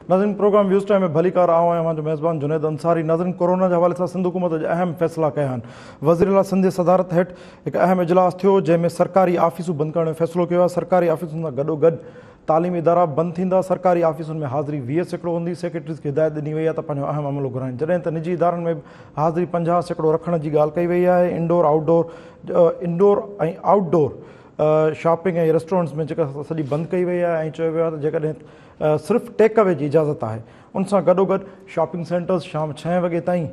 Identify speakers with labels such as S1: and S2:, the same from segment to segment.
S1: ناظرين programme waves time ۾ ڀليڪار آئون آهيان اوهان جو ميزبان جنيد انصاري ناظرين ڪورونا جي حوالي سان سنڌ حڪومت اڄ اهم فيصلا ڪيا آهن وزير اعليٰ سنڌ جي صدارت هيٺ هڪ اهم اجلاس ٿيو جنهن ۾ سرڪاري آفيسون بند ڪرڻ جو فيصلو ڪيو آهي سرڪاري آفيسن سان گڏو گڏ تعليمي ادارا بند ٿيندا سرڪاري آفيسن ۾ حاضري 20% هوندي سيڪريٽريز کي هدايت ڏني وئي آهي ته پنهنجو اهم عملو گهرائين جڏهن ته نجي ادارن ۾ به حاضري 50% رکڻ جي ڳالهه ڪئي وئي آهي indoor outdoor indoor ۽ outdoor shopping ۽ restaurants ۾ جيڪا سڄي بند ڪئي وئي آهي ۽ چيو ويو آهي ته جيڪڏهن صرف ٽيڪ اوي جي اجازت آهي ان سان گڏوگڏ شاپنگ سينٽرز شام ڇهين وڳي تائين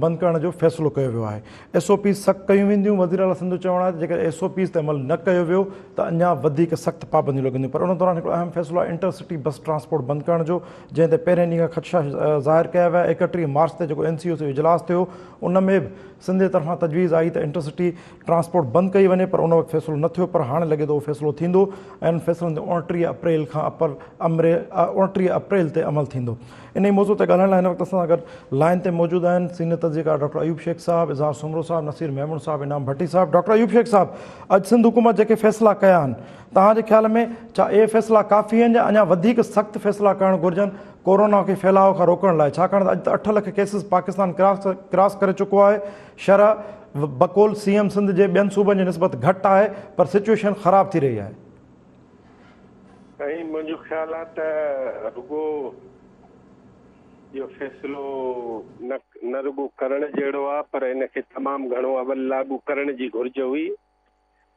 S1: بند ڪرڻ جو فيصلو ڪيو ويو آهي ايس او پيز سخت ڪيون وينديون وزيراعليٰ سنڌ جو چوڻ آهي ته جيڪڏهن ايس او پيز تي عمل نه ڪيو ويو ته اڃا وڌيڪ سخت پابنديون لڳنديون پر ان دوران هڪڙو اهم فيصلو آهي انٽر سٽي بس ٽرانسپورٽ بند ڪرڻ جو جنهن تي پهرين ڏينهن کان خدشا ظاهر ڪيا ويا 31 مارچ تي جيڪو اين سي او سي اجلاس ٿيو ان ۾ به سنڌ جي طرفان تجويز آئي ته انٽر سٽي ٽرانسپورٽ بند ڪئي وڃي پر ان وقت فيصلو نه ٿيو پر هاڻي لڳي ٿو اهو فيصلو ٿيندو ۽ انهن فيصلن تي 29 اپريل کان 29 اپريل تي عمل ٿيندو. انهي موضوع تي ڳالهائڻ لاء هن وقت اسان سان گڏ لائين تي موجود آهن سينيئر تجزيڪار ڊاڪٽر ايوب شيخ صاحب، اظهار سومرو صاحب، نصير ميمڻ صاحب، انعام ڀٽي صاحب. ڊاڪٽر ايوب شيخ صاحب اڄ سنڌ حڪومت جيڪي فيصلا ڪيا آهن توهان جي خيال ۾ ڇا اهي فيصلا ڪافي آهن يا اڃا وڌيڪ سخت فيصلا ڪرڻ گهرجن ڪورونا کي ڦهلاء کان روڪڻ لاء ڇاڪاڻ ته اڄ ته 8 لک ڪيسز پاڪستان ڪراس ڪري چڪو آهي شرح بقول سي ايم سنڌ جي ٻين صوبن جي نسبت گهٽ آهي پر سچوئيشن خراب ٿي رهي آهي.
S2: سائين منهنجو خيال آ ته رڳو اهو فيصلو نه نه رڳو ڪرڻ جهڙو آ پر ان کي تمام گهڻو اول لاڳو ڪرڻ جي گهرج هئي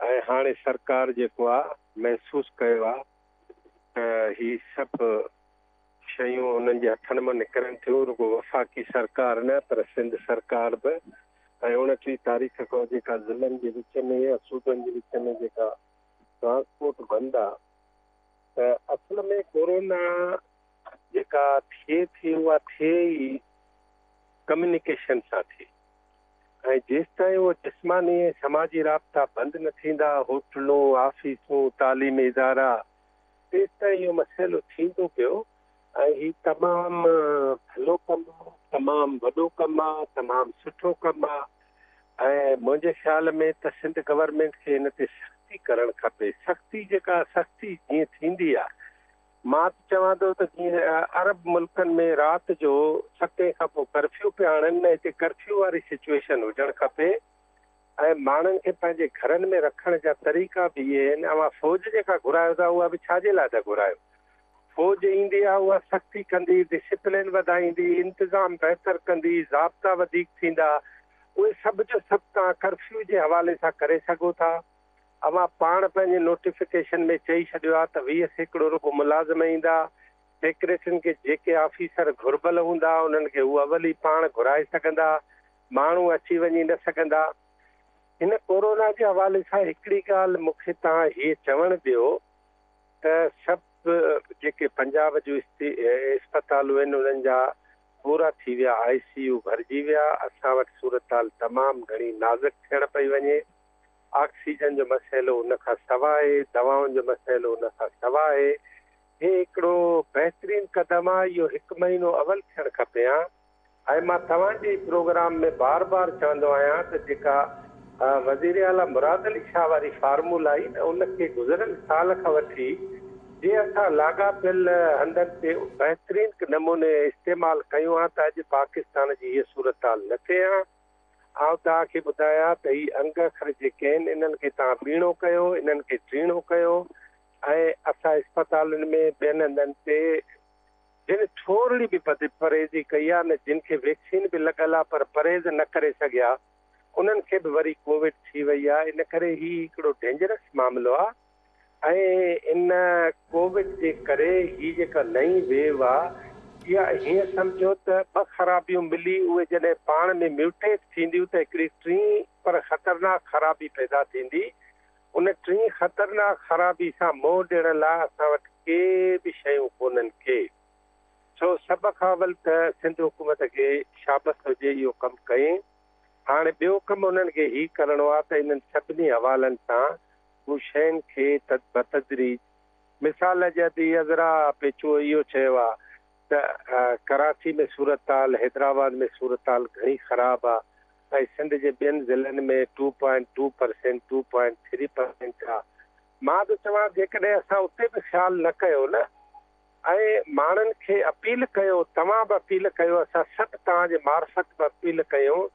S2: ۽ هاڻي سرڪار جيڪو آ محسوس ڪيو آ ته هي سڀ شيون انهن جي هٿن مان نڪرن ٿيون، رڳو وفاقي سرڪار نه پر سنڌ سرڪار به ۽ 29 تاريخ کان جيڪا ضلعن جي وچ ۾ يا صوبن جي وچ ۾ جيڪا ٽرانسپورٽ بند آ ته اصل ۾ ڪورونا جيڪا ٿئي ٿي اها ٿئي ئي ڪميونيڪيشن سان ٿي ۽ جيستائين اهو جسماني ۽ سماجي رابطا بند نه ٿيندا، هوٽلون، آفيسون، تعليمي ادارا تيستائين اهو مسئلو ٿيندو پيو ۽ هي تمام ڀلو ڪم آ، تمام وڏو ڪم آ، تمام سٺو ڪم آ ۽ منهنجي خيال ۾ ته سنڌ گورنمينٽ کي هن تي سختي ڪرڻ کپي. سختي جيڪا سختي جيئن ٿيندي آ، مان ته چوان ٿو ته جيئن عرب ملڪن ۾ رات جو ستين کان پوء ڪرفيو پيا آڻن نه هتي ڪرفيو واري سچوئيشن هجڻ کپي. ۽ ماڻهن کي پنهنجي گهرن ۾ رکڻ جا طريقا به اهي آهن. اوهان فوج جيڪا گهرايو ٿا اها به ڇا جي لاء ٿا گهرايو؟ فوج ايندي آهي اها سختي ڪندي، ڊسيپلين وڌائيندي، انتظام بهتر ڪندي، ضابطا وڌيڪ ٿيندا. اهي سڀ جو سڀ توهان ڪرفيو جي حوالي سان ڪري سگهو ٿا. اوهان پاڻ پنهنجي نوٽيفڪيشن ۾ چئي ڇڏيو آهي ته 20% رڳو ملازم ايندا. سيڪريٽرين کي جيڪي آفيسر گهربل هوندا انهن کي هو اول ئي پاڻ گهرائي سگهندا. ماڻهو اچي وڃي نه سگهندا. هن ڪورونا جي حوالي سان هڪڙي ڳالهه مون کي توهان هيء چوڻ ڏيو ته سڀ جيڪي پنجاب جون اسپتالون آهن انهن جا پورا ٿي ويا، آء سي يو ڀرجي ويا، اسان وٽ صورتحال تمام گهڻي نازڪ ٿيڻ پئي وڃي، آڪسيجن جو مسئلو ان کان سوا آهي، دوائن جو مسئلو ان کان سوا آهي، هي هڪڙو بهترين قدم آهي، اهو هڪ مهينو اول ٿيڻ کپي هان. ۽ مان توهان جي ئي پروگرام ۾ بار بار چوندو آهيان ته جيڪا وزير اعليٰ مراد علي شاهه واري فارمولا آئي نه ان کي گذريل سال کان وٺي جي اسان لاڳاپيل هنڌن تي بهترين نموني استعمال ڪيون ها ته اڄ پاڪستان جي هيء صورتحال نه ٿئي ها. آئون توهان کي ٻڌايان ته هي انگ اکر جيڪي آهن انهن کي توهان ٻيڻو ڪيو انهن کي ٽيڻو ڪيو ۽ اسان اسپتالن ۾ ٻين هنڌن تي جن ٿورڙي به بد پرهيزي ڪئي آ نه جن کي ويڪسين به لڳل آ پر پرهيز نه ڪري سگهيا انهن کي به وري ڪووڊ ٿي وئي آ ان ڪري هي هڪڙو ڊينجرس معاملو آ ۽ ان ڪووڊ جي ڪري هي جيڪا نئين ويو آ اها هيئن سمجهو ته ٻه خرابيون ملي اهي جڏهن پاڻ ۾ ميوٽيٽ ٿينديون ته هڪڙي ٽين پر خطرناڪ خرابي پيدا ٿيندي ان ٽين خطرناڪ خرابي سان منهن ڏيڻ لاء اسان وٽ ڪي به شيون ڪونهن ڪي. سو سڀ کان اول ته سنڌ حڪومت کي شابس هجي اهو ڪم ڪيائين. هاڻي ٻيو ڪم انهن کي هي ڪرڻو آهي ته انهن سڀني حوالن سان هو شين کي بتدريج مثال جي ادي عذرا پيچوهو اهو چيو آهي ته ڪراچي ۾ صورتحال حيدرآباد ۾ صورتحال گهڻي خراب آهي ۽ سنڌ جي ٻين ضلعن ۾ two point two percent, two point three percent آ. مان ٿو چوان جيڪڏهن اسان اتي به خيال نه ڪيو نه ۽ ماڻهن کي اپيل ڪيو، توهان به اپيل ڪيو، اسان سڀ توهان جي معرفت به اپيل ڪيون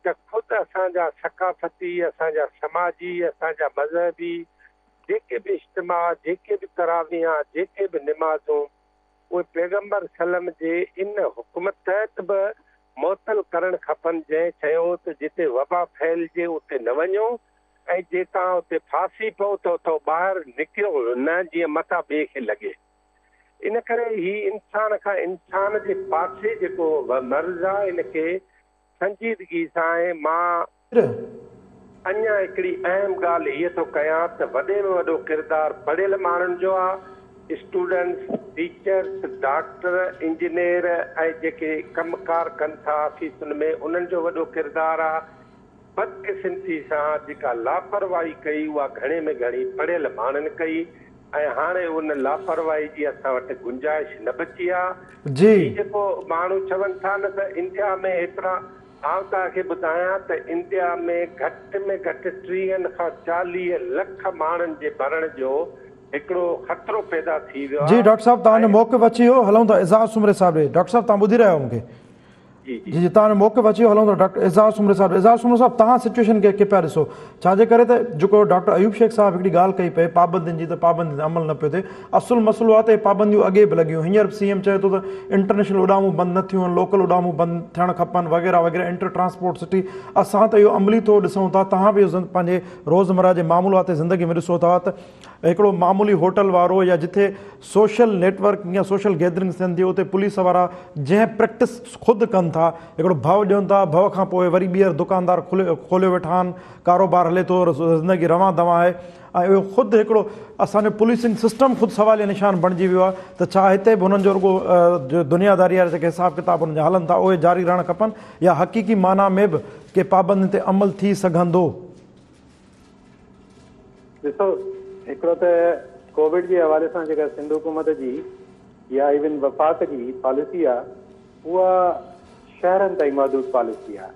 S2: ته خود اسان جا ثقافتي، اسان جا سماجي، اسان جا مذهبي جيڪي به اجتماع، جيڪي به تراويحان، جيڪي به نمازون، اهي پيغمبر صلعم جي ان حڪم تحت به معطل ڪرڻ کپن جنهن چيو ته جتي وبا ڦهلجي اتي نه وڃو ۽ جي توهان اتي ڦاسي پئو ته اتان ٻاهر نڪرو نه جيئن متان ٻئي کي لڳي. ان ڪري هي انسان کان انسان جي پاسي جيڪو مرض آهي ان کي سنجيدگي سان ۽ مان اڃا هڪڙي اهم ڳالهه هيء ٿو ڪيان ته وڏي ۾ وڏو ڪردار پڙهيل ماڻهن جو آ، اسٽوڊنٽس، ٽيچرس، ڊاڪٽر، انجنيئر ۽ جيڪي ڪم ڪار ڪن ٿا آفيسن ۾ انهن جو وڏو ڪردار آ. بدقسمتي سان جيڪا لاپرواهي ڪئي اها گهڻي ۾ گهڻي پڙهيل ماڻهن ڪئي ۽ هاڻي ان لاپرواهي جي اسان وٽ گنجائش نه بچي آ. هي جيڪو ماڻهو چون ٿا نه ته انڊيا ۾ هيترا آئون توهان کي ٻڌايان ته انڊيا ۾ گهٽ ۾ گهٽ ٽيهن کان 40 لک ماڻهن جي مرڻ جو هڪڙو خطرو پيدا ٿي ويو
S1: جي
S2: آهي
S1: ڊاڪٽر صاحب توهان جو
S2: ۽
S1: موقف اچي ويو هلون ٿا اعزاز سومري صاحب ڏي ڊاڪٽر صاحب توهان ٻڌي رهيا آهيو مون کي
S2: جي جي
S1: جي جي توهان جو موقف اچي ويو هلون ٿا ڊاڪٽر اعزاز سومري صاحب اعزاز سومرو صاحب توهان سچويشن کي ڪيئن پيا ڏسو ڇا جي ڪري ته جيڪو ڊاڪٽر ايوب شيخ صاحب هڪڙي ڳالهه ڪئي پئي پابندين جي ته پابندين تي عمل نه پيو ٿئي اصل مسئلو آهي ته اهي پابنديون اڳي به لڳيون هينئر به سي ايم چئي ٿو ته انٽرنيشنل اڏامون بند نه ٿيون آهن لوڪل اڏامون بند ٿيڻ کپن وغيره وغيره انٽر ٽرانسپورٽ سٽي اسان ته اهو عملي طور ڏسون ٿا توهان به اهو پنهنجي روزمره جي معمولات زندگي ۾ ڏسو ٿا ته هڪڙو معمولي هوٽل وارو يا جتي سوشل نيٽ ورڪنگ يا سوشل گيدرنگس ٿين ٿيون اتي پوليس وارا جنهن پريڪٽس خود ڪن ٿا هڪڙو ڀؤ ڏين ٿا ڀؤ کان پوء وري ٻيهر دڪاندار کوليو ويٺا آهن ڪاروبار هلي ٿو زندگي روان دوان آهي ۽ اهو خود هڪڙو اسان جو پوليسنگ سسٽم خود سواليه نشان بڻجي ويو آهي ته ڇا هتي به هنن جو رڳو دنيا داري وارا جيڪي حساب ڪتاب هنن جا هلن ٿا اهي جاري رهڻ کپن يا حقيقي معنيٰ ۾ به ڪي پابندين تي عمل ٿي سگهندو؟
S3: ڏسو هڪڙو ته ڪووڊ جي حوالي سان جيڪا سنڌ حڪومت جي يا ايون وفاق جي پاليسي آهي اها شهرن تائين محدود پاليسي آهي.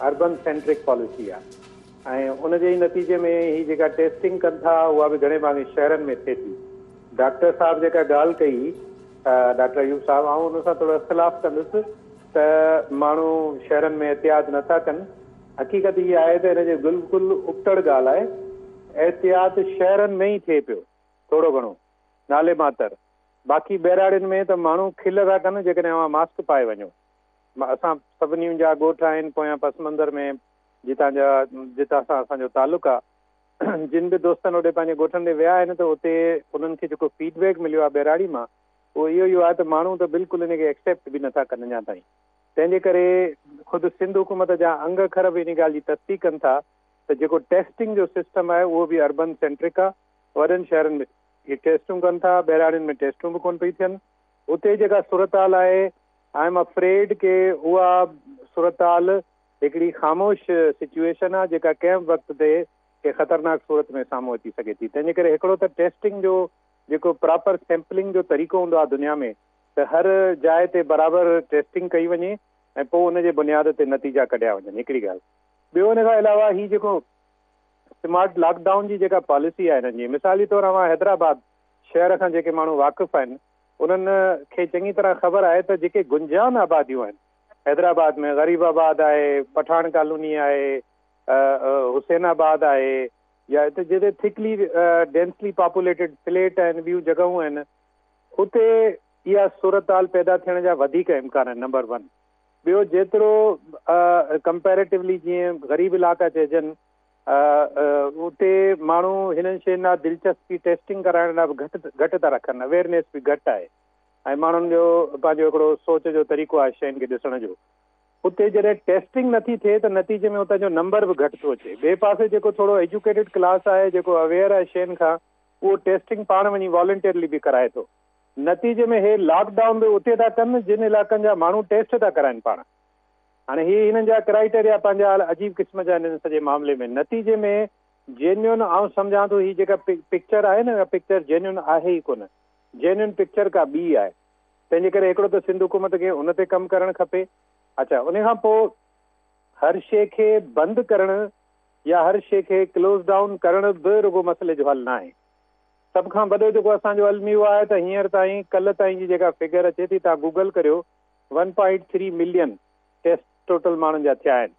S3: اربن سينٽرڪ پاليسي آ ۽ ان جي ئي نتيجي ۾ هي جيڪا ٽيسٽنگ ڪن ٿا اها به گهڻي ڀاڱي شهرن ۾ ٿئي ٿي. ڊاڪٽر صاحب جيڪا ڳالهه ڪئي ڊاڪٽر ايوب صاحب آئون ان سان ٿورو اختلاف ڪندس ته ماڻهو شهرن ۾ احتياط نه ٿا ڪن. حقيقت هي آهي ته ان جي بلڪل ابتڙ ڳالهه آهي. احتياط شهرن ۾ ئي ٿئي پيو ٿورو گهڻو نالي ماتر باقي ٻهراڙين ۾ ته ماڻهو کل ٿا ڪن جيڪڏهن اوهان ماسڪ پائي وڃو. اسان سڀني جا ڳوٺ آهن پويان پس منظر ۾ جتان جا جتان سان اسان جو تعلق آ جن به دوستن اوڏي پنهنجي ڳوٺن ڏي ويا آهن ته اتي انهن کي جيڪو فيڊ بيڪ مليو آ ٻهراڙي مان اهو اهو ئي آ ته ماڻهو ته بلڪل ان کي ايڪسيپٽ به نٿا ڪن اڃا تائين تنهن جي ڪري خود سنڌ حڪومت جا انگ اکر به ان ڳالهه جي تصديق ڪن ٿا ته جيڪو ٽيسٽنگ جو سسٽم آهي اهو به اربن سينٽرڪ آ وڏن شهرن ۾ هي ٽيسٽون ڪن ٿا ٻهراڙين ۾ ٽيسٽون به ڪونه پئي ٿين اتي جيڪا صورتحال آهي I am afraid ڪي اها صورتحال هڪڙي خاموش سچوئيشن آ جيڪا ڪنهن به وقت تي ڪنهن خطرناڪ صورت ۾ سامهون اچي سگهي ٿي تنهن جي ڪري هڪڙو ته ٽيسٽنگ جو جيڪو پراپر سيمپلنگ جو طريقو هوندو آ دنيا ۾ ته هر جاء تي برابر ٽيسٽنگ ڪئي وڃي ۽ پوء ان جي بنياد تي نتيجا ڪڍيا وڃن هڪڙي ڳالهه ٻيو ان کان علاوه هي جيڪو سمارٽ لاڪ ڊائون جي جيڪا پاليسي آهي هنن جي مثال جي طور اوهان حيدرآباد شهر کان جيڪي ماڻهو واقف آهن انهن کي چڱي طرح خبر آهي ته جيڪي گنجان آباديون آهن، حيدرآباد ۾ غريب آباد آهي، پٺاڻ ڪالوني آهي، حسين آباد آهي يا اتي جتي ٿڪلي ڊينسلي پاپوليٽيڊ فليٽ آهن، ٻيون جڳهون آهن، اتي اها صورتحال پيدا ٿيڻ جا وڌيڪ امڪان آهن نمبر ون. ٻيو جيترو ڪمپيريٽولي جيئن غريب علائقا چئجن اتي ماڻهو هنن شين ڏانهن دلچسپي ٽيسٽنگ ڪرائڻ لاء به گهٽ گهٽ ٿا رکن اويئرنيس به گهٽ آهي ۽ ماڻهن جو پنهنجو هڪڙو سوچ جو طريقو آهي شين کي ڏسڻ جو اتي جڏهن ٽيسٽنگ نٿي ٿئي ته نتيجي ۾ اتان جو نمبر به گهٽ ٿو اچي ٻئي پاسي جيڪو ٿورو ايجوڪيٽيڊ ڪلاس آهي جيڪو اويئر آهي شين کان اهو ٽيسٽنگ پاڻ وڃي والنٽيرلي به ڪرائي ٿو نتيجي ۾ هي لاڪ ڊائون به اتي ٿا ڪن جن علائقن جا ماڻهو ٽيسٽ ٿا ڪرائن پاڻ هاڻي هي هنن جا ڪرائيٽيريا پنهنجا عجيب قسم جا آهن ان سڄي معاملي ۾ نتيجي ۾ جينيون آئون سمجهان ٿو هي جيڪا پڪچر آهي نه اها پڪچر جينيون آهي ئي ڪونه جينيون پڪچر ڪا ٻي آهي تنهن جي ڪري هڪڙو ته سنڌ حڪومت کي ان تي ڪم ڪرڻ کپي اڇا ان کان پوء هر شي کي بند ڪرڻ يا هر شي کي ڪلوز ڊائون ڪرڻ به رڳو مسئلي جو حل ناهي. سڀ کان وڏو جيڪو اسان جو الميو آهي ته هينئر تائين ڪلهه تائين جي جيڪا فگر اچي ٿي، توهان گوگل ڪريو، 1.3 ملين ٽيسٽ ٽوٽل ماڻهن جا ٿيا آهن.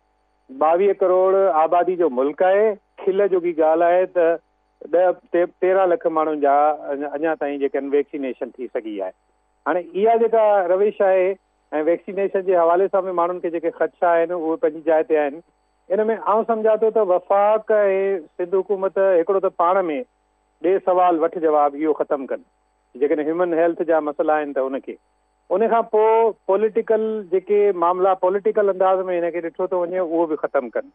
S3: 22 ڪروڙ آبادي جو ملڪ آهي، کل جوڳي ڳالهه آهي ته 10 13 لک ماڻهن جا اڃا تائين جيڪي آهن ويڪسينيشن ٿي سگهي آهي. هاڻي اها جيڪا روش آهي ۽ ويڪسينيشن جي حوالي سان به ماڻهن کي جيڪي خدشا آهن اهي پنهنجي جاء تي آهن. ان ۾ آئون سمجهان ٿو ته وفاق ۽ سنڌ حڪومت هڪڙو ته پاڻ ۾ ڏي سوال وٺ جواب اهو ختم ڪن، جيڪڏهن هيومن هيلٿ جا مسئلا آهن ته ان کي ان کان پوء پوليٽيڪل جيڪي معاملا پوليٽيڪل انداز ۾ هن کي ڏٺو ٿو وڃي اهو به ختم ڪن.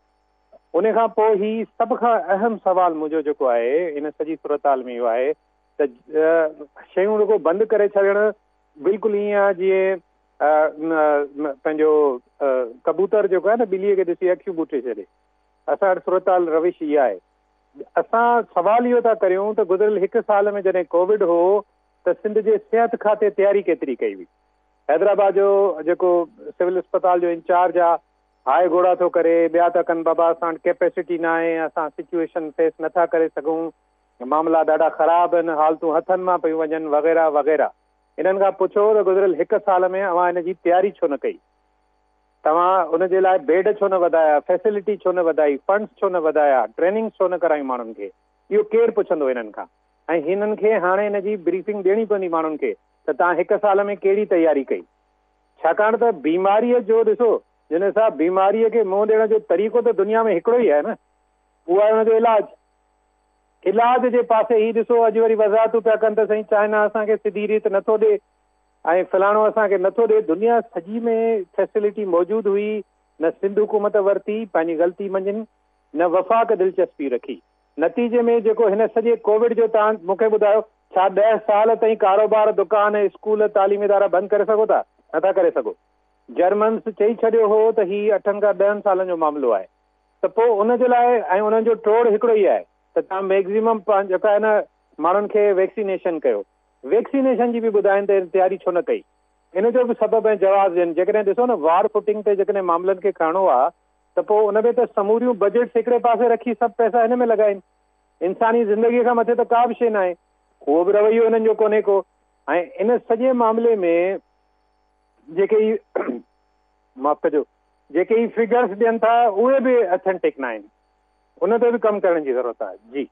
S3: ان کان پوء هي سڀ کان اهم سوال منهنجو جيڪو آهي ان سڄي صورتحال ۾ اهو آهي ته شيون رڳو بند ڪري ڇڏڻ بلڪل ائين آهي جيئن پنهنجو ڪبوتر جيڪو آهي نه ٻلي کي ڏسي اکيون ٻوٽي ڇڏي. اسان وٽ صورتحال روش اها آهي. اسان سوال اهو ٿا ڪريون ته گذريل هڪ سال ۾ جڏهن ڪووڊ هو ته سنڌ جي صحت کاتي تياري ڪيتري ڪئي هئي؟ حيدرآباد جو جيڪو سول اسپتال جو انچارج آ هاء گهوڙا ٿو ڪري، ٻيا ٿا ڪن بابا اسان وٽ ڪيپيسٽي ناهي، اسان سچوئيشن فيس نٿا ڪري سگهون، معاملا ڏاڍا خراب آهن، حالتون هٿن مان پيون وڃن وغيره وغيره. انهن کان پڇو ته گذريل هڪ سال ۾ اوهان ان جي تياري ڇو نه ڪئي؟ توهان ان جي لاء بيڊ ڇو نه وڌايا، فيسلٽي ڇو نه وڌائي، فنڊز ڇو نه وڌايا، ٽريننگز ڇو نه ڪرايون ماڻهن کي؟ اهو ڪير پڇندو هنن کان؟ ۽ هنن کي هاڻي ان جي بريفنگ ڏيڻي پوندي ماڻهن کي ته توهان هڪ سال ۾ ڪهڙي تياري ڪئي؟ ڇاڪاڻ ته بيماريء جو ڏسو جنيد صاحب بيماريء کي منهن ڏيڻ جو طريقو ته دنيا ۾ هڪڙو ئي آهي نه، اهو آهي ان جو علاج. علاج جي پاسي هي ڏسو اڄ وري وضاحتون پيا ڪن ته سائين چائنا اسان کي سڌي ريت نٿو ڏي. ۽ فلاڻو اسان کي نٿو ڏي، دنيا سڄي ۾ فيسلٽي موجود هئي، نه سنڌ حڪومت ورتي، پنهنجي غلطي مڃين، نه وفاق دلچسپي رکي. نتيجي ۾ جيڪو هن سڄي ڪووڊ جو توهان مون کي ٻڌايو، ڇا ڏهه سال تائين ڪاروبار، دڪان، اسڪول، تعليمي ادارا بند ڪري سگهو ٿا؟ نٿا ڪري سگهو. جرمنس چئي ڇڏيو هو ته هي اٺن کان ڏهن سالن جو معاملو آهي ته پوء ان جي لاء ۽ انهن جو ٽوڙ هڪڙو ئي آهي ته توهان ميگزيمم جيڪا آهي نه ماڻهن کي ويڪسينيشن ڪيو. ويڪسينيشن جي به ٻڌائين ته تياري ڇو نه ڪئي؟ ان جو به سبب ۽ جواز ڏين. جيڪڏهن ڏسو نه وار فوٽنگ تي جيڪڏهن معاملن کي کڻڻو آ ته پوء ان ۾ ته سموريون بجيٽس هڪڙي پاسي رکي سڀ پئسا هن ۾ لڳائين. انساني زندگي کان مٿي ته ڪا به شيء ناهي. اهو به رويو هنن جو ڪونهي ڪو ۽ ان سڄي معاملي ۾ جيڪي هي معاف ڪجو جيڪي هي فگرس ڏين ٿا اهي به اٿينٽڪ ناهن. ان تي به ڪم ڪرڻ جي ضرورت آهي. جي.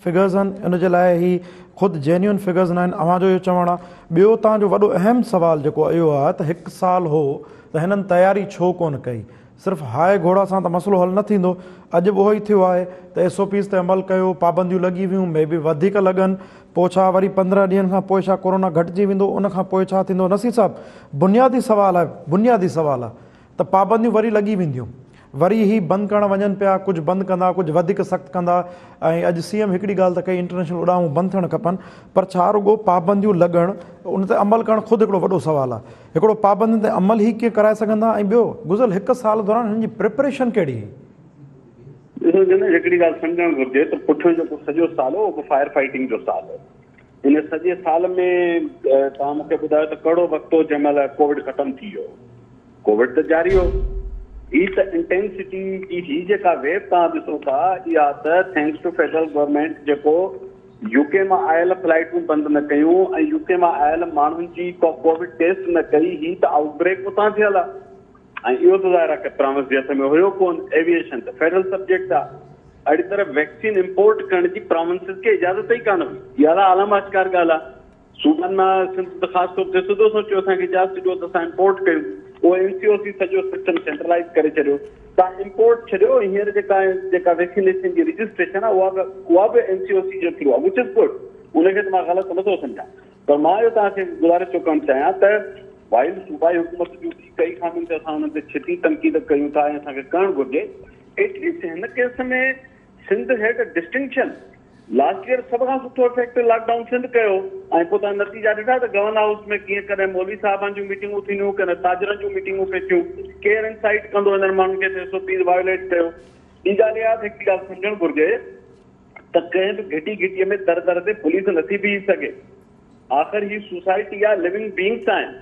S1: فگرز آهن ان جي لاء هي خود جينيون فگرز ناهن اوهان جو اهو چوڻ آهي. ٻيو توهان جو وڏو اهم سوال جيڪو اهو آهي ته هڪ سال هو ته هنن تياري ڇو ڪونه ڪئي؟ صرف هاء گهوڙا سان ته مسئلو حل نه ٿيندو. اڄ به اهو ئي ٿيو آهي ته ايس او پيز تي عمل ڪيو پابنديون لڳي ويون مي بي وڌيڪ لڳن پوء ڇا وري 15 ڏينهن کان پوء ڇا ڪورونا گهٽجي ويندو ان کان پوء ڇا ٿيندو؟ نصير صاحب بنيادي سوال آهي بنيادي سوال آهي ته پابنديون وري لڳي وينديون. وري هي بند ڪرڻ وڃن پيا، ڪجهه بند ڪندا، ڪجهه وڌيڪ سخت ڪندا ۽ اڄ سي ايم هڪڙي ڳالهه ته ڪئي انٽرنيشنل اڏامون بند ٿيڻ کپن پر ڇا رڳو پابنديون لڳڻ ان تي عمل ڪرڻ خود هڪڙو وڏو سوال آهي. هڪڙو پابندين تي عمل هي ڪيئن ڪرائي سگهندا ۽ ٻيو گذريل هڪ سال دوران هنن جي پريپريشن ڪهڙي هئي؟
S4: ڏسو جنرل هڪڙي ڳالهه سمجهڻ گهرجي ته پٺيون جيڪو سڄو سال هو اهو به فائر فائيٽنگ جو سال هو. ان سڄي سال ۾ توهان مون کي ٻڌايو ته ڪهڙو وقت هو جنهن مهل ڪووڊ ختم ٿي ويو هو؟ ڪووڊ ته جاري هو. هي ته انٽينسٽي جي هي جيڪا ويو توهان ڏسو ٿا اها ته thanks two federal government جيڪو يو ڪي مان آيل فلائيٽون بند نه ڪيون ۽ يو ڪي مان آيل ماڻهن جي ڪووڊ ٽيسٽ نه ڪئي هي ته آئوٽ بريڪ اتان ٿيل آهي ۽ اهو ته ظاهر آهي ته پراونس جي هٿ ۾ هيو ڪون ايوي ايشن ته فيڊرل سبجيڪٽ آهي اهڙي طرح ويڪسين امپورٽ ڪرڻ جي پراونسز کي اجازت ئي ڪانه هئي اها ته عالم آشڪار ڳالهه آهي صوبن مان سنڌ ته خاص طور تي سڌو سوچيو اسان کي اجازت ڏيو ته اسان امپورٽ ڪيون اهو اين سي او سي سڄو سسٽم سينٽرلائز ڪري ڇڏيو توهان امپورٽ ڇڏيو هينئر جيڪا جيڪا ويڪسينيشن جي رجسٽريشن آهي اها به اها به اين سي او سي جو ٿرو آهي وچ از گڊ ان کي ته مان غلط نٿو سمجهان پر مان اهو توهان کي گذارش ٿو ڪرڻ چاهيان ته وائل صوبائي حڪومت جون به ڪئي خامين تي اسان انهن تي ڇتي تنقيد ڪيون ٿا ۽ اسان کي ڪرڻ گهرجي ايٽليسٽ هن case ۾ Sindh had a distinction last year سڀ کان سٺو افيڪٽ لاڪ ڊائون سنڌ ڪيو ۽ پوء توهان نتيجا ڏٺا ته گورنر هائوس ۾ ڪيئن ڪڏهن مولوي صاحبان جون ميٽنگون ٿينديون ڪڏهن تاجرن جون ميٽنگون پئي ٿيون ڪير انسائيٽ ڪندو انهن ماڻهن کي ته ايس او پيز وايوليٽ ڪيو ٻي ڳالهه اها ته هڪڙي ڳالهه سمجهڻ گهرجي ته ڪنهن به گهٽي گهٽي ۾ در در تي پوليس نٿي بيهي سگهي آخر هي سوسائٽي آهي لونگ بينگس آهن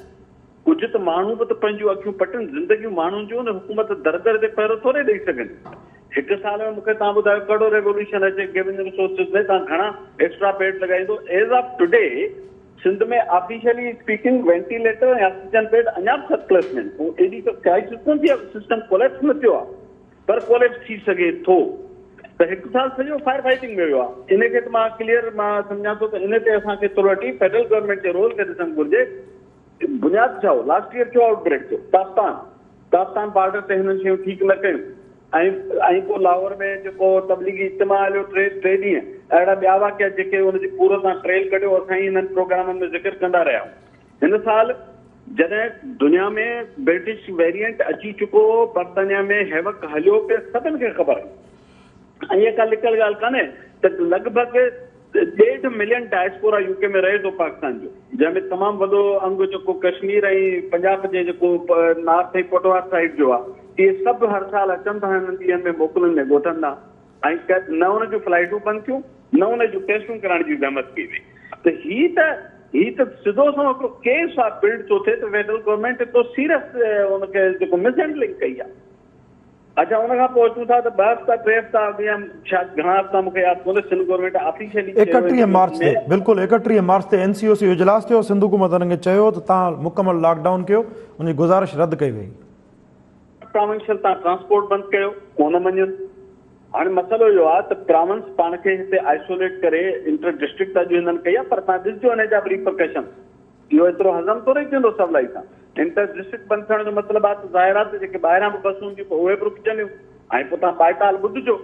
S4: ڪجهه ته ماڻهو به ته پنهنجون اکيون پٽن، زندگيون ماڻهن جون حڪومت در در تي پهرو ٿوري ڏئي سگهندي. هڪ سال ۾ مون کي توهان ٻڌايو ڪهڙو ريووليوشن اچي گون ريسورسز ۾ توهان گهڻا ايڪسٽرا بيڊ لڳائيندو as of today Sindh ۾ officially speaking ventilator ۽ oxygen bed اڃا به سرپلس ۾ آهن پوء ايڏي ته ڪرائسس ڪونه ٿي آهي سسٽم ڪوليپس نه ٿيو آهي پر ڪوليپس ٿي سگهي ٿو ته هڪ سال سڄو فائر فائٽنگ ۾ ويو آهي ان کي ته مان ڪليئر مان سمجهان ٿو ته ان تي اسان کي ٿورو فيڊرل گورنمينٽ جي رول کي ڏسڻ گهرجي بنياد ڇا هو؟ لاسٽ ايئر ڇو آئوٽ بريڪ ٿيو؟ تافتان تافتان بارڊر تي هنن شيون ٺيڪ نه ڪيون ۽ ۽ پوء لاهور ۾ جيڪو تبليغي اجتماع هليو ٽي ٽي ڏينهن اهڙا ٻيا واقعا جيڪي ان جي پورو تان ٽريل ڪڍيو اسان ئي انهن پروگرامن ۾ ذڪر ڪندا رهيا آهيون هن سال جڏهن دنيا ۾ برٽش ويريئنٽ اچي چڪو هو برطانيا ۾ هيوڪ هليو پئي سڀن کي خبر هئي ۽ اها ڪا لڪل ڳالهه ڪانهي ته لڳ ڀڳ ڏيڍ ملين ڊائسپورا يو ڪي ۾ رهي ٿو پاڪستان جو جنهن ۾ تمام وڏو انگ جيڪو ڪشمير ۽ پنجاب جي جيڪو نارٿ ۽ پوٽوهار سائيڊ جو آهي اهي سڀ هر سال اچن ٿا هنن ڏينهن ۾ موڪلن ۾ ڳوٺن ڏانهن ۽ نه ان جون فلائيٽون بند ٿيون نه ان جون ٽيسٽون ڪرائڻ جي زحمت ڪئي وئي ته هي ته هي ته سڌو سنئون هڪڙو ڪيس آهي بلڊ ٿو ٿئي ته فيڊرل گورنمينٽ هڪڙو سيريس ان کي جيڪو مس هينڊلنگ ڪئي آهي. اڇا ان کان پوء اچون ٿا ته ٻه هفتا ٽي هفتا اڳ يا شايد گهڻا هفتا مون کي ياد ڪونهي سنڌ گورنمينٽ آفيشلي چيو
S1: 31 مارچ تي بلڪل 31 مارچ تي اين سي او سي جو اجلاس ٿيو سنڌ حڪومت انهن کي چيو ته توهان مڪمل لاڪ ڊائون ڪيو ان جي گذارش رد ڪئي وئي.
S4: پراونشل تان ٽرانسپورٽ بند ڪيو ڪونه مڃين هاڻي مسئلو اهو آهي ته پراونس پاڻ کي هتي آئسوليٽ ڪري انٽر ڊسٽرڪٽ ته اڄ هنن ڪئي آهي پر توهان ڏسجو ان جا به ريپرڪشنس اهو ايترو هضم ٿورئي ٿيندو سولائي سان. انٽر ڊسٽرڪٽ بند ٿيڻ جو مطلب آهي ته ظاهر آهي ته جيڪي ٻاهران به بسون هونديون پوء اهي به رڪجنديون ۽ پوء توهان ٻائيتال ٻڌجو.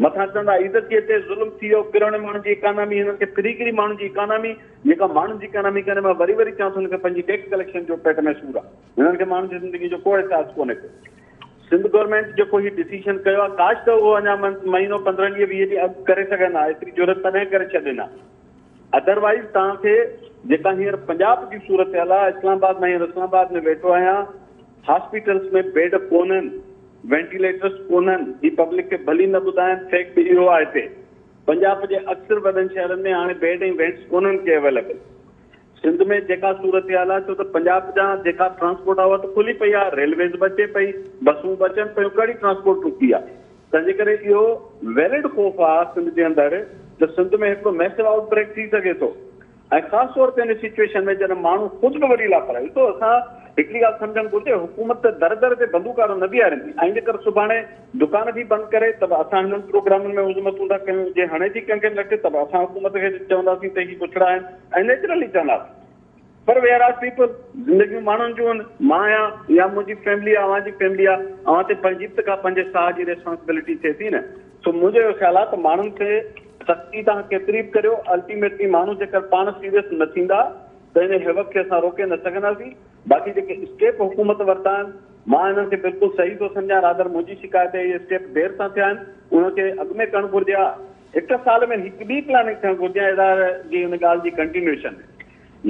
S4: مٿان چوندا عيد ٿي اچي ظلم ٿي ويو ڪروڙين ماڻهن جي اڪانامي هنن کي ڦري گهري ماڻهن جي اڪانامي جيڪا ماڻهن جي اڪانامي ڪانهي مان وري وري چوان ٿو هنن کي پنهنجي ٽيڪس ڪليڪشن جو پيٽ ۾ سور آهي هنن کي ماڻهن جي زندگي جو ڪو احساس ڪونهي ڪو. سنڌ گورنمينٽ جيڪو هي ڊسيشن ڪيو آهي ڪاش ته اهو اڃا مهينو 15 ڏينهن 20 ڏينهن اڳ ڪري سگهن ها ايتري جرئت تڏهن ڪري ڇڏين ها. ادروائيز توهان کي جيڪا هينئر پنجاب جي صورتحال آهي اسلام آباد مان هينئر اسلام آباد ۾ ويٺو آهيان هاسپيٽلس ۾ بيڊ ڪونهن وينٽيليٽرس ڪونهن هي پبلڪ کي ڀلي نه ٻڌائن فيڪٽ اهو آهي هتي پنجاب جي اڪثر وڏن شهرن ۾ هاڻي بيڊ ۽ وينٽس ڪونهن ڪي اويليبل سنڌ ۾ جيڪا صورتحال آهي ڇو ته پنجاب جا جيڪا ٽرانسپورٽ آهي اها ته کلي پئي آهي ريلويز به اچي پئي بسون به اچن پيون ڪهڙي ٽرانسپورٽ رڪي آهي تنهن جي ڪري اهو ويلڊ خوف آ سنڌ جي اندر ته سنڌ ۾ هڪڙو ميسو آئوٽ بريڪ ٿي سگهي ٿو ۽ خاص طور تي ان سچوئيشن ۾ جڏهن ماڻهو خود به وڏي لاپرواهي ڏسو اسان هڪڙي ڳالهه سمجهڻ گهرجي حڪومت ته در در تي بندوقارو نه بيهاريندي ۽ جيڪر سڀاڻي دڪان به بند ڪري ته به اسان هنن پروگرامن ۾ مذمتون ٿا ڪيون جي هڻي ٿي ڪنهن کي لٺ ته به اسان حڪومت کي چونداسين ته هي بڇڙا آهن ۽ نيچرلي چونداسين. پر ويئر آر پيپل، زندگيون ماڻهن جون آهن، مان آهيان يا منهنجي فيملي آهي، اوهان جي فيملي آهي، اوهان تي پنهنجي به ته ڪا پنهنجي ساهه جي ريسپانسبلٽي ٿئي ٿي نه. سو منهنجو اهو خيال آهي ته ماڻهن کي سختي توهان ڪيتري به ڪريو، الٽيميٽلي ماڻهو جيڪر پاڻ سيريس نه ٿيندا ته ان هيوڪ کي اسان روڪي نه سگهنداسين. باقي جيڪي اسٽيپ حڪومت ورتا آهن، مان انهن کي بلڪل صحيح ٿو سمجهان، رادر منهنجي شڪايت آهي اهي اسٽيپ دير سان ٿيا آهن، انهن کي اڳ ۾ ڪرڻ گهرجي ها. هڪ سال ۾ هڪ ٻي پلاننگ ٿيڻ گهرجي ها اداري جي ان ڳالهه جي ڪنٽينيوئيشن ۾.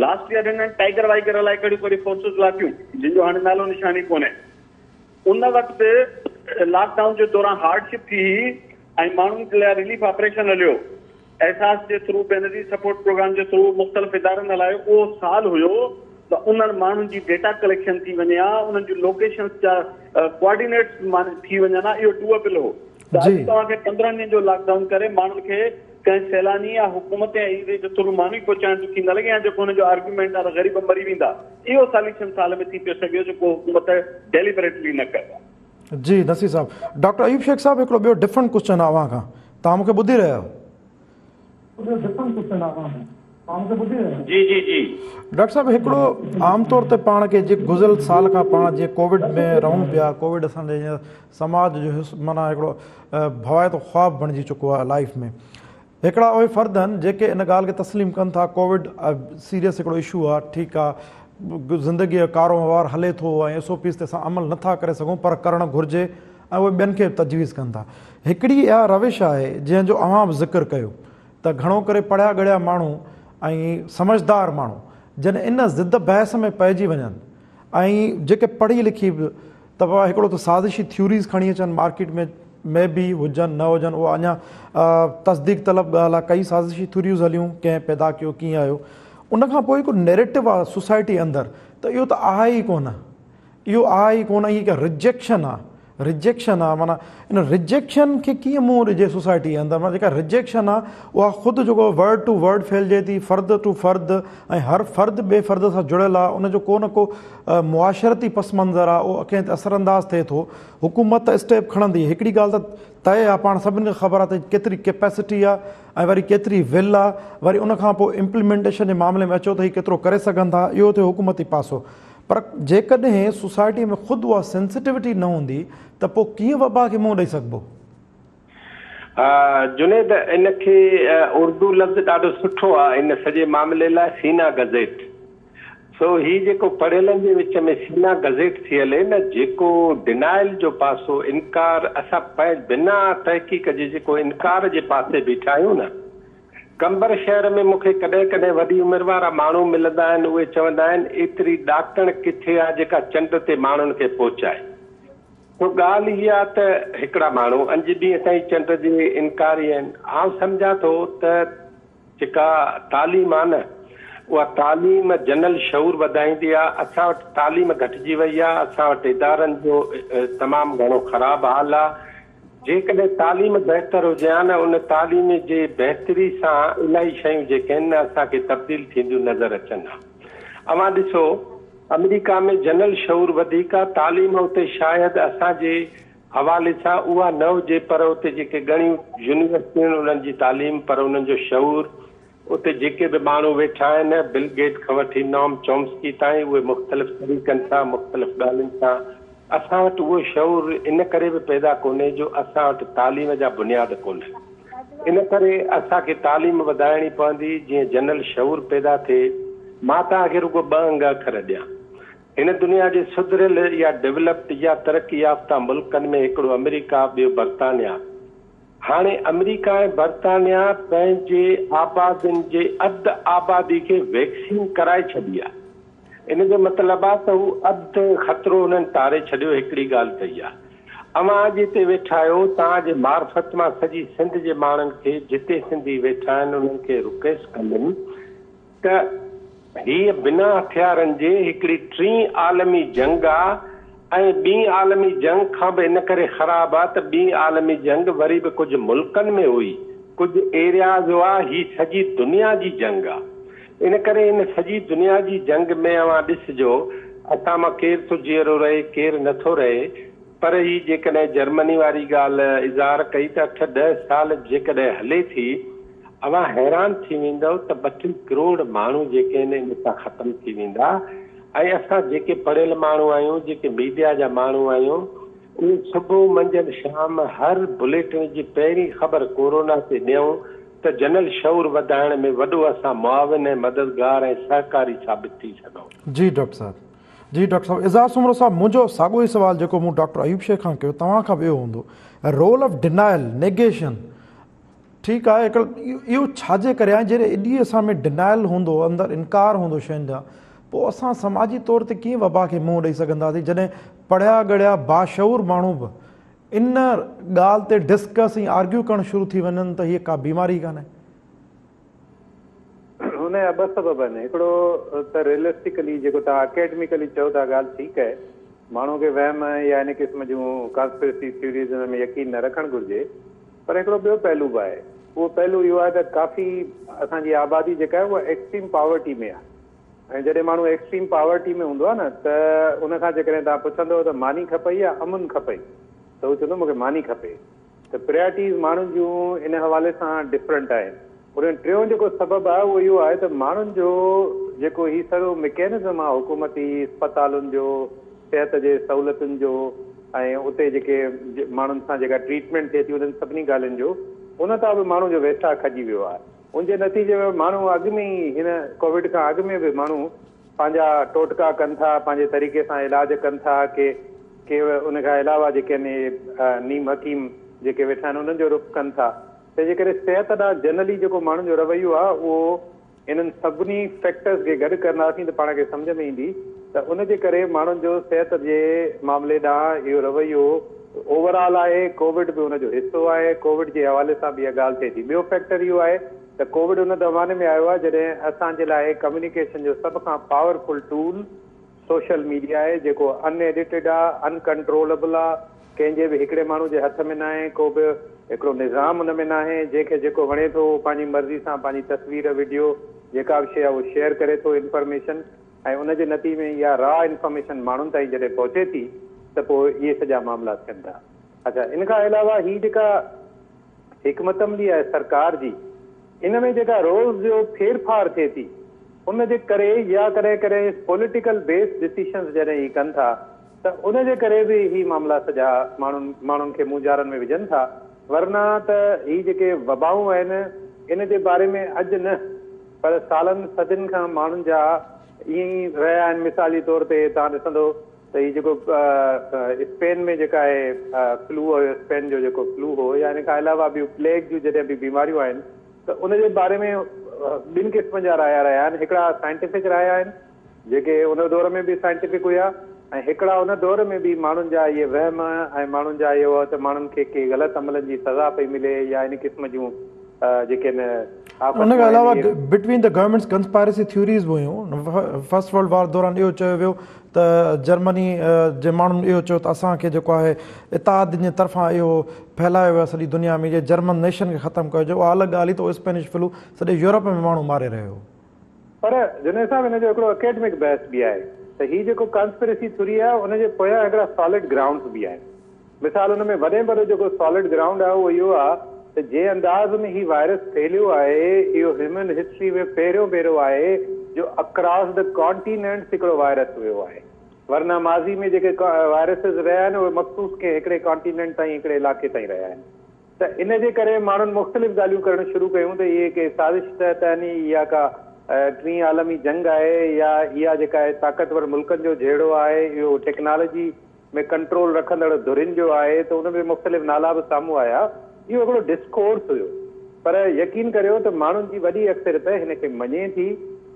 S4: لاسٽ ييئر هنن ٽائيگر وائيگر الائي ڪهڙيون ڪهڙيون فورسز لاٿيون جن جو هاڻي نالو نشان ئي ڪونهي. ان وقت لاڪ ڊائون جي دوران هارڊ شپ ٿي هئي ۽ ماڻهن لاء رليف آپريشن هليو. احساس جي ٿرو بينظير سپورٽ پروگرام جي ٿرو مختلف ادارن هلايو اهو سال هيو ته انهن ماڻهن جي ڊيٽا ڪليڪشن ٿي وڃي ها انهن جون لوڪيشنز جا ڪوآرڊينيٽس ٿي وڃن ها اهو ڊوئبل هو ته اڄ توهان کي 15 ڏينهن جو لاڪ ڊائون ڪري ماڻهن کي ڪنهن سيلاني يا حڪومت يا ايندي جو ٿورو ماني پهچائڻ ڏکي نه لڳي يا جيڪو هن جو آرگيومينٽ آهي ته غريب مري ويندا اهو ساليوشن سال ۾ ٿي پيو سگهيو جيڪو حڪومت ڊيليبريٽلي نه ڪيو آهي.
S1: جي نصير صاحب. ڊاڪٽر ايوب شيخ صاحب هڪڙو ٻيو ڊفرنٽ ڪوسچن آهي اوهان کان توهان مون کي ٻڌي رهيا آهيو. ٻيو ڊفرنٽ ڪوسچن آهي اوهان کان توهان مون کي ٻڌي رهيا آهيو.
S4: جي جي جي.
S1: ڊاڪٽر صاحب هڪڙو عام طور تي پاڻ کي جي گذريل سال کان پاڻ جي ڪووڊ ۾ رهون پيا ڪووڊ اسان جي سماج جو حصو معنيٰ هڪڙو ڀوائتو خواب بڻجي چڪو آهي لائيف ۾ هڪڙا اهي فرد آهن جيڪي ان ڳالهه کي تسليم ڪن ٿا ڪووڊ سيريس هڪڙو اشو آهي ٺيڪ آهي زندگي جو ڪاروهنوار هلي ٿو ۽ ايس او پيز تي اسان عمل نٿا ڪري سگهون پر ڪرڻ گهرجي ۽ اهي ٻين کي به تجويز ڪن ٿا هڪڙي اها روش آهي جنهن جو اوهان به ذڪر ڪيو ته گهڻو ڪري پڙهيا ڳڙهيا ماڻهو ۽ سمجهدار ماڻهو جڏهن ان ضد بحث ۾ پئجي وڃن ۽ جيڪي پڙهي لکي به ته بابا هڪڙو ته سازشي ٿيوريز کڻي اچن مارڪيٽ ۾ مي بي هجن نه هجن اها اڃا تصديق طلب ڳالهه آهي ڪئي سازشي ٿيوريز هليون ڪنهن پيدا ڪيو ڪيئن آيو ان کان پوء هڪ نيريٽو آهي سوسائٽي اندر ته اهو ته آهي ئي ڪونه اهو آهي ئي ڪونه هي هڪ رجيڪشن آهي رجيڪشن آ معنيٰ ان رجيڪشن کي ڪيئن منهن ڏجي سوسائٽي جي اندر معنيٰ جيڪا رجيڪشن آ اها خود جيڪو ورڊ ٽو ورڊ ڦهلجي ٿي فرد ٽو فرد ۽ هر فرد ٻئي فرد سان جڙيل آ ان جو ڪو نه ڪو معاشرتي پس منظر آ اهو ڪنهن تي اثر انداز ٿئي ٿو. حڪومت ته اسٽيپ کڻندي هڪڙي ڳالهه ته طئي آ پاڻ سڀني کي خبر آ ته ڪيتري ڪيپيسٽي آ ۽ وري ڪيتري ول آ وري ان کان پوء امپليمينٽيشن جي معاملي ۾ اچو ته هي ڪيترو ڪري سگهن ٿا اهو ٿيو حڪومتي پاسو. پر جيڪڏهن سوسائٽي ۾ خود اها سينسٽيوٽي نه هوندي ته پوء ڪيئن وبا کي منهن ڏئي سگهبو؟
S2: جنيد، ان کي اردو لفظ ڏاڍو سٺو آ ان سڄي معاملي لاء سينا گزيٽ. سو هي جيڪو پڙهيلن جي وچ ۾ سينا گزيٽ ٿي هلي نه جيڪو ڊنائل جو پاسو انڪار اسان بنا تحقيق جي جيڪو انڪار جي پاسي بيٺا آهيون نه قمبر شهر ۾ مون کي ڪڏهن ڪڏهن وڏي عمر وارا ماڻهو ملندا آهن، اهي چوندا آهن، ايتري ڏاڪڻ ڪٿي آ جيڪا چنڊ تي ماڻهن کي پهچائي. سو ڳالهه اها آ ته هڪڙا ماڻهو اڄ ڏينهن تائين چنڊ جي انڪاري آهن. آئون سمجهان ٿو ته جيڪا تعليم آ نه، اها تعليم جنرل شعور وڌائيندي آ. اسان وٽ تعليم گهٽجي وئي آ، اسان وٽ ادارن جو تمام گهڻو خراب حال آ. جيڪڏهن تعليم بهتر هجي ها نه ان تعليم جي بهتري سان الاهي شيون جيڪي آهن نه اسان کي تبديل ٿينديون نظر اچن ها. اوهان ڏسو آمريڪا ۾ جنرل شعور وڌيڪ آ تعليم اتي شايد اسان جي حوالي سان اها نه هجي پر اتي جيڪي ڳڻيون يونيورسٽيون آهن انهن جي تعليم پر انهن جو شعور اتي جيڪي به ماڻهو ويٺا آهن، بل گيٽ کان وٺي نوم چومسڪي تائين، اهي مختلف طريقن سان، مختلف ڳالهين سان، اسان وٽ اهو شعور ان ڪري به پيدا ڪونهي جو اسان وٽ تعليم جا بنياد ڪونهن. ان ڪري اسان کي تعليم وڌائڻي پوندي، جيئن جنرل شعور پيدا ٿئي. مان توهان کي رڳو ٻه انگ اکر ڏيان. هن دنيا جي سڌريل يا ڊولپڊ يا ترقي يافته ملڪن ۾ هڪڙو آمريڪا، ٻيو برطانيا. هاڻي آمريڪا ۽ برطانيا پنهنجي آبادين جي اڌ آبادي کي ويڪسين ڪرائي ڇڏي آهي. ان جو مطلب آهي ته هو اڌ خطرو انهن ٽاري ڇڏيو هڪڙي ڳالهه ته اها. اوهان اڄ هتي ويٺا آهيو توهان جي معرفت مان سڄي سنڌ جي ماڻهن کي جتي سنڌي ويٺا آهن انهن کي رڪويسٽ ڪندم ته هيء بنا هٿيارن جي هڪڙي ٽين عالمي جنگ آ ۽ ٻي عالمي جنگ کان به ان ڪري خراب آ ته ٻي عالمي جنگ وري به ڪجهه ملڪن ۾ هئي، ڪجهه ايرياز هئا، هي سڄي دنيا جي جنگ آ. ان ڪري ان سڄي دنيا جي جنگ ۾ اوهان ڏسجو اسان مان ڪير ٿو جيئرو رهي ڪير نه ٿو رهي پر هي جيڪڏهن جرمني واري ڳالهه اظهار ڪئي ته اٺ ڏهه سال جيڪڏهن هلي ٿي اوهان حيران ٿي ويندؤ ته ٻه ٽي ڪروڙ ماڻهو جيڪي آهن ان سان ختم ٿي ويندا ۽ اسان جيڪي پڙهيل ماڻهو آهيون جيڪي ميڊيا جا ماڻهو آهيون اهي صبح منجهند شام هر بليٽن جي پهرين خبر ڪورونا تي ڏيون ته جنرل شعور وڌائڻ ۾ وڏو اسان معاون ۽ مددگار ۽ سهڪاري ثابت ٿي سگهون.
S1: جي ڊاڪٽر صاحب. جي ڊاڪٽر صاحب اعزاز سومرو صاحب منهنجو ساڳيو ئي سوال جيڪو مون ڊاڪٽر ايوب شيخ کان ڪيو توهان کان به اهو هوندو رول آف ڊينائل نيگيشن ٺيڪ آهي هڪڙو اهو ڇا جي ڪري آهي جڏهن ايڏي اسان ۾ ڊينائل هوندو اندر انڪار هوندو شين جا پوء اسان سماجي طور تي ڪيئن وبا کي منهن ڏئي سگهنداسين جڏهن پڙهيا ڳڙهيا باشعور ماڻهو به ان ڳالهه تي ڊسڪس ۽ آرگيو ڪرڻ شروع ٿي وڃن ته هيء ڪا بيماري ڪانهي.
S3: ان جا ٻه سبب آهن، هڪڙو ته ريئلسٽڪلي جيڪو توهان اڪيڊميڪلي چئو ٿا ڳالهه ٺيڪ آهي، ماڻهو کي وهم يا ان قسم جون ڪانسپرسي ٿيوريز ان ۾ يقين نه رکڻ گهرجي پر هڪڙو ٻيو پهلو به آهي، اهو پهلو اهو آهي ته ڪافي اسان جي آبادي جيڪا آهي اها ايڪسٽريم پاورٽي ۾ آهي ۽ جڏهن ماڻهو ايڪسٽريم پاورٽي ۾ هوندو آهي نه ته ان کان جيڪڏهن توهان پڇندو ته ماني کپئي يا امن کپئي ته هو چوندو مون کي ماني کپي. ته پريارٽيز ماڻهن جون ان حوالي سان ڊفرنٽ آهن. ان ٽيون جيڪو سبب آهي اهو اهو آهي ته ماڻهن جو جيڪو هي سڄو مڪينزم آهي حڪومتي اسپتالن جو، صحت جي سهولتن جو ۽ اتي جيڪي ماڻهن سان جيڪا ٽريٽمينٽ ٿئي ٿي انهن سڀني ڳالهين جو ان تان به ماڻهن جو ويساهه کڄي ويو آهي. ان جي نتيجي ۾ ماڻهو اڳ ۾ ئي هن ڪووڊ کان اڳ ۾ به ماڻهو پنهنجا ٽوٽڪا ڪن ٿا، پنهنجي طريقي سان علاج ڪن ٿا، ڪي ڪي ان کان علاوه جيڪي آهن اهي نيم حڪيم جيڪي ويٺا آهن انهن جو رخ ڪن ٿا، تنهن جي ڪري صحت ڏانهن جنرلي جيڪو ماڻهن جو رويو آهي اهو انهن سڀني فيڪٽرز کي گڏ ڪنداسين ته پاڻ کي سمجهه ۾ ايندي ته ان جي ڪري ماڻهن جو صحت جي معاملي ڏانهن اهو رويو اوور آل آهي، ڪووڊ به ان جو حصو آهي، ڪووڊ جي حوالي سان به اها ڳالهه ٿئي ٿي. ٻيو فيڪٽر اهو آهي ته ڪووڊ ان زماني ۾ آيو آهي جڏهن اسان جي لاء ڪميونيڪيشن جو سڀ کان پاورفل ٽول سوشل ميڊيا آهي جيڪو ان ايڊيٽيڊ آهي، ان ڪنٽرولبل آهي، ڪنهن جي به هڪڙي ماڻهو جي هٿ ۾ ناهي، ڪو به هڪڙو نظام ان ۾ ناهي، جنهن کي جيڪو وڻي ٿو اهو پنهنجي مرضي سان پنهنجي تصوير، وڊيو جيڪا به شيء آهي اهو شيئر ڪري ٿو انفارميشن ۽ ان جي نتيجي ۾ اها را انفارميشن ماڻهن تائين جڏهن پهچي ٿي ته پوء اهي سڄا معاملا ٿين ٿا. اڇا ان کان علاوه هي جيڪا حڪمت عملي آهي سرڪار جي ان ۾ جيڪا روز جو ڦيرڦار ٿئي ٿي ان جي ڪري يا ڪڏهن ڪڏهن پوليٽيڪل بيسڊ ڊسيشنز جڏهن هي ڪن ٿا ته ان جي ڪري به هي معاملا سڄا ماڻهن ماڻهن کي مونجهارن ۾ وجهن ٿا ورنه ته هي جيڪي وبائون آهن ان جي باري ۾ اڄ نه پر سالن صدين کان ماڻهن جا ائين ئي رهيا آهن مثال جي طور تي توهان ڏسندو ته هي جيڪو اسپين ۾ جيڪا آهي فلو هيو اسپين جو جيڪو فلو هو يا ان کان علاوه ٻيون پليگ جون جڏهن به بيماريون آهن ته ان جي باري ۾ ٻن قسمن جا رايا رهيا آهن هڪڙا سائنٽيفڪ رايا آهن جيڪي ان دور ۾ به سائنٽيفڪ هيا ۽ هڪڙا ان دور ۾ به ماڻهن جا اهي وهم ۽ ماڻهن جا اهو هو ته ماڻهن کي ڪي غلط عملن جي سزا پئي ملي يا ان قسم جون جيڪي آهن
S1: آفتون ان کان علاوه between the governments conspiracy theories به هيون. فرسٽ ورلڊ وار دوران اهو چيو ويو ته جرمني جي ماڻهن اهو چيو ته اسان کي جيڪو آهي اتحادين جي طرفان اهو ڦهلايو ويو آهي سڄي دنيا ۾ جي جرمن نيشن کي ختم ڪيو اها الڳ ڳالهه هئي ته اهو اسپينش فلو سڄي يورپ ۾ ماڻهو ماري رهيو هو.
S3: پر جنيد صاحب ان جو هڪڙو اڪيڊمڪ بحث به آهي ته هي جيڪو ڪانسپرسي ٿيوري آهي ان جي پويان هڪڙا سالڊ گرائونڊز به آهن. مثال ان ۾ وڏي ۾ وڏو جيڪو سالڊ گرائونڊ آهي اهو اهو آهي ته جنهن انداز ۾ هي وائرس ڦهليو آهي اهو هيومن هسٽري ۾ پهريون ڀيرو آهي جو اڪراس the ڪانٽيننٽس هڪڙو وائرس ويو آهي ورنه ماضي ۾ جيڪي وائرسز رهيا آهن اهي مخصوص ڪنهن هڪڙي ڪانٽيننٽ تائين هڪڙي علائقي تائين رهيا آهن. ته ان جي ڪري ماڻهن مختلف ڳالهيون ڪرڻ شروع ڪيون ته اهي ڪي سازش تحت آهن يا ڪا ٽين عالمي جنگ آهي يا اها جيڪا آهي طاقتور ملڪن جو جهيڙو آهي اهو ٽيڪنالاجي ۾ ڪنٽرول رکندڙ ڌرين جو آهي ته ان ۾ مختلف نالا به سامهون آيا اهو هڪڙو ڊسڪورس هيو پر يقين ڪريو ته ماڻهن جي وڏي اڪثريت هن کي مڃي ٿي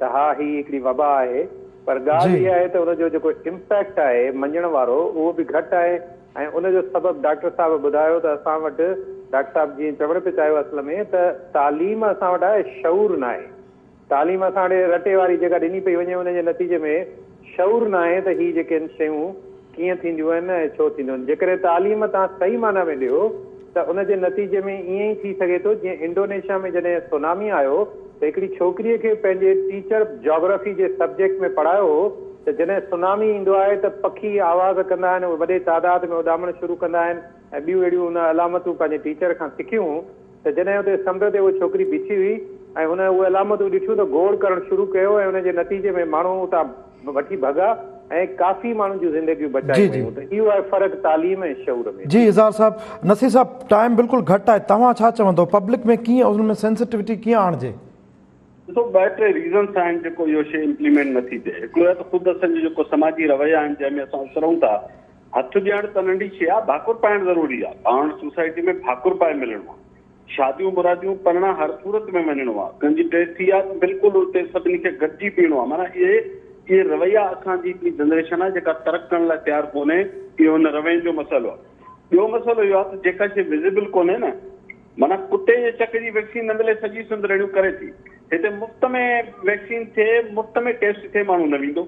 S3: ته ها هي هڪڙي وبا آهي پر ڳالهه اها آهي ته ان جو جيڪو امپيڪٽ آهي مڃڻ وارو اهو به گهٽ آهي ۽ ان جو سبب ڊاڪٽر صاحب ٻڌايو ته اسان وٽ ڊاڪٽر صاحب جيئن چوڻ پئي چاهيو اصل ۾ ته تعليم اسان وٽ آهي شعور ناهي تعليم اسان ڏي رٽي واري جيڪا ڏني پئي وڃي ان جي نتيجي ۾ شعور ناهي ته هي جيڪي آهن شيون ڪيئن ٿينديون آهن ۽ ڇو ٿينديون آهن جيڪڏهن تعليم توهان صحيح معنيٰ ۾ ڏيو ته ان جي نتيجي ۾ ائين ئي ٿي سگهي ٿو جيئن انڊونيشيا ۾ جڏهن سونامي آيو ته هڪڙي ڇوڪريء کي پنهنجي ٽيچر جاگرافي جي سبجيڪٽ ۾ پڙهايو هو ته جڏهن سونامي ايندو آهي ته پکي آواز ڪندا آهن، اهي وڏي تعداد ۾ اڏامڻ شروع ڪندا آهن ۽ ٻيون اهڙيون هن علامتون پنهنجي ٽيچر کان سکيون هون ته جڏهن اتي سمنڊ تي اها ڇوڪري بيٺي هئي ۽ هن اهي علامتون ڏٺيون ته گوڙ ڪرڻ شروع ڪيو ۽ ان جي نتيجي ۾ ماڻهو اتان وٺي ڀڳا ۽ ڪافي ماڻهن جون زندگيون بچايون ويون ته اهو آهي فرق تعليم ۽ شعور ۾.
S1: جي اظهار صاحب، نصير صاحب ٽائيم بلڪل گهٽ آهي توهان ڇا چوندو پبلڪ ۾ ڪيئن ان ۾ سينسٽيوٽي ڪيئن آڻجي؟
S4: ڏسو ٻه ٽي ريزنس آهن جيڪو اهو شيء امپليمينٽ نه ٿي ٿئي. هڪڙو اهو ته خود اسان جو جيڪو سماجي رويا آهن جنهن ۾ اسان اسرون ٿا، هٿ ڏيڻ ته ننڍي شيء آهي، ڀاڪر پائڻ ضروري آهي. پاڻ سوسائٽي ۾ ڀاڪر پائي ملڻو آهي. شاديون مراديون پرڻا هر صورت ۾ وڃڻو آهي. ڪنهن جي ڊيٿ ٿي آهي ته بلڪل اتي سڀني کي گڏجي پيئڻو آهي. معنيٰ اهي اهي رويا اسان جي هڪڙي جنريشن آهي جيڪا ترڪ ڪرڻ لاء تيار ڪونهي. اهو هن روين جو مسئلو آهي. ٻيو مسئلو اهو آهي ته جيڪا شيء وزيبل ڪونهي نه معنيٰ ڪتي جي چڪ جي ويڪسين نه ملي سڄي سنڌ رڙيون ڪري ٿي. هتي مفت ۾ ويڪسين ٿئي مفت ۾ ٽيسٽ ٿئي ماڻهو نه ويندو.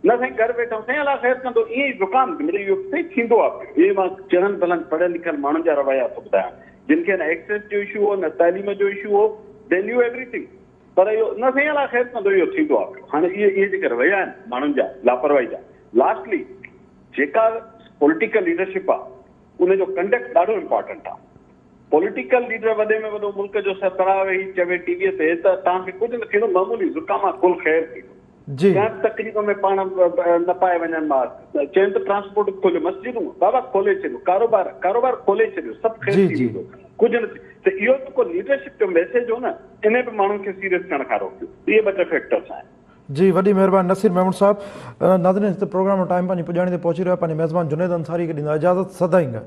S4: نه سائين گهر ويٺا آهيون سائين الله خير ڪندو ائين ئي زڪام مڙئي اهو سائين ٿيندو آهي پيو. اهي مان چڱن ڀلن پڙهيل لکيل ماڻهن جا رويا ٿو ٻڌايان جن کي نه ايڪسيس جو اشو هو نه تعليم جو اشو هو the new every thing پر اهو نه سائين الله خير ڪندو اهو ٿيندو آهي پيو. هاڻي اهي اهي جيڪي رويا آهن ماڻهن جا لاپرواهي جا لاسٽلي جيڪا پوليٽيڪل ليڊرشپ آهي ان جو ڪنڊڪٽ ڏاڍو امپارٽنٽ آهي. پوليٽيڪل ليڊر وڏي ۾ وڏو ملڪ جو سربراهه ويهي چوي ٽي وي تي ته توهان کي ڪجهه نه ٿيندو معمولي زڪام آ ڪل خير ٿيندو.
S1: جي.
S4: ڪنهن به تقريب ۾ پاڻ نه پائي وڃن ماسڪ چين ته ٽرانسپورٽ به کوليو مسجدون بابا کولي ڇڏيو ڪاروبار ڪاروبار کولي ڇڏيو سڀ خير
S1: جي
S4: ٿي
S1: جي.
S4: ويندو ڪجهه نه ٿي ته اهو جيڪو ليڊرشپ جو ميسيج هو نه انهي به ماڻهن کي سيريس ٿيڻ کان روڪيو اهي ٻه ٽي فيڪٽرس آهن.
S1: جي وڏي مهرباني نصير ميمڻ صاحب ناظرين هتي پروگرام جو ٽائيم پنهنجي پڄاڻي تي پهچي رهيو آهي پنهنجي ميزبان جنيد انصاري کي ڏيندا اجازت سدائين گڏ.